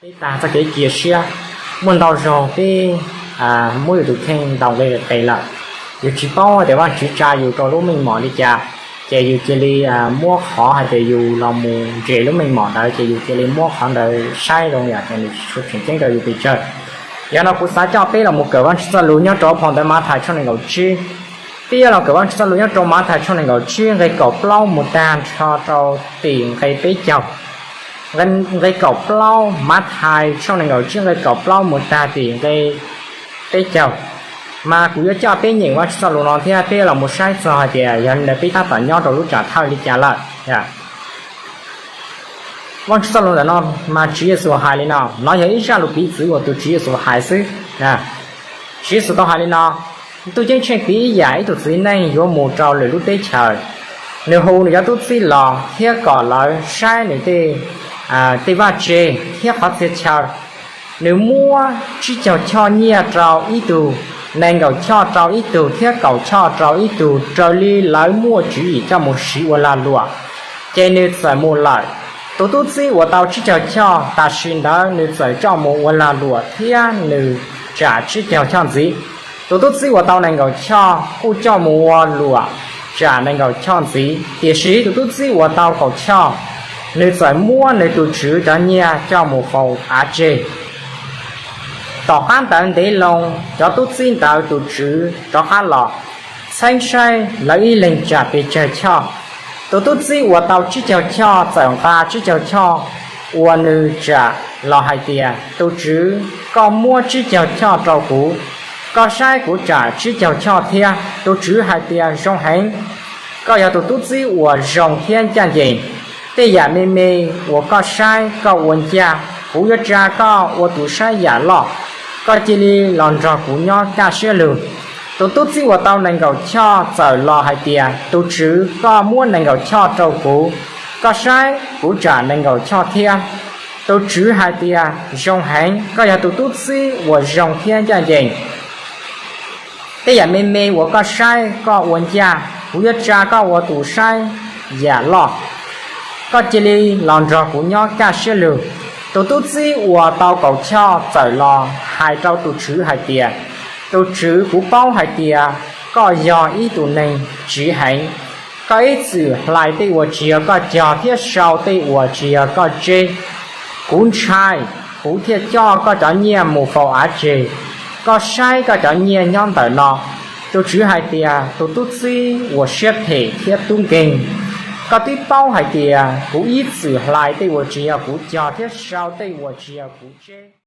Peb tag txoj kev cia siab, muaj ntau zaus peb muab yus tus kheej ntaus nqi qes lawm, yus tsis paub tias Vajtswv tsa yus rau lub meej mom li cas, ces yus cia li muab qhov hais tias yus los mus nres lub meej mom ntawd, ces yus cia li muab qhov ntawd saib zoo yam tias nws tsis tshua tseem ceeb rau yus pes tsawg. Yog no kuv xav coj peb los mus kawm Vajtswv txoj lus nyob rau phau ntawv Mathais tshooj nees nkaum tsib. Peb yuav los kawm Vajtswv txoj lus nyob rau Mathais tshooj nees nkaum tsib nqe kaum plaub mus tag nrho rau tim nqe peb caug. Nqe kaum plaub, Mathais tshooj nees nkaum tsib nqe kaum plaub mus tag tim nqe peb caug. Mas kuv yuav coj peb nyeem Vajtswv txoj lus no thiab peb los mus saib txog hais tias yog li ntawd peb tab tom nyob rau lub tsam thawj li cas lawm. Vajtswv txoj lus ntawm no mas Tswv Yexus hais li no, no yog ib zaj lus piv txwv uas tus Tswv Yexus hais xwb. Tswv Yexus tau hais li no: Ntuj Ceeb Tsheej piv ib yam ib tug txiv neej yuav mus rau lwm lub teb chaws. Nws hu nws cov tub txib los thiab kom lawv saib nws tej vaj tse thiab qhov txhia chaw. Nws muab tsib caug choj nyiaj rau ib tug, nees nkaum choj rau ib tug thiab kaum choj rau ib tug raws li lawv muaj tswv yim coj mus siv ua lag luam, ces nws txawm mus lawm. Tus tub txib uas tau tsib caug choj, tam sim ntawd nws txawm coj mus ua lag luam thiab nws tsam tsib caug choj ntxiv. Tus tub txib uas tau nees nkaum choj kuj coj mus ua luam tsam nees nkaum choj ntxiv. Tiam sis tus tub txib uas tau kaum choj, nws txawm muab nws tus tswv cov nyiaj coj mus faus av tseg. Tom qab ntawd ntev loo, cov tub txib ntawd tus tswv rov qab los, txheeb saib lawv ib leeg tsam pes tsawg choj. Tus tub txib uas tau tsib caug choj txawm nqa tsib caug choj uas nws tsam los hais tias, Tus tswv, koj muab tsib caug choj rau kuv, koj saib kuv tsam tsib caug choj thiab. Tus tswv hais tias, Zoo heev, koj yog tus tub txib uas zoo thiab ncaj ncees. Tej yam me me uas koj saib koj ua ncaj, kuv yuav tsa koj ua tus saib yam loj. Koj cia li los nrog kuv nyob kaj siab lug. Tus tub txib uas tau nees nkaum choj txawm los hais tias, Tus tswv, koj muab nees nkaum choj rau kuv, koj saib kuv tsam nees nkaum choj thiab. Tus tswv hais tias, Zoo heev, koj yog tus tub txib uas zoo thiab ncaj ncees. Tej yam me me uas koj saib koj ua ncaj, kuv yuav tsa koj ua tus saib yam loj. Koj cia li los nrog kuv nyob kaj siab lug. Tus tub txib uas tau kaum choj txawm los hais rau tus tswv hais tias, Tus tswv, kuv paub hais tias koj yog ib tug neeg tsiv heev. Koj ib txwm hlais tej uas tsis yog koj cog thiab sau tej uas tsis yog koj tseb. Kuv ntshai, kuv thiaj coj koj cov nyiaj mus faus av tseg. Koj saib koj cov nyiaj nyob ntawm no. Tus tswv hais tias, Tus tub txib uas siab phem thiab tub nkeeg, koj twb paub hais tias kuv ib txwm hlais tej uas tsis yog kuv cog thiab sau tej uas tsis yog kuv tseb.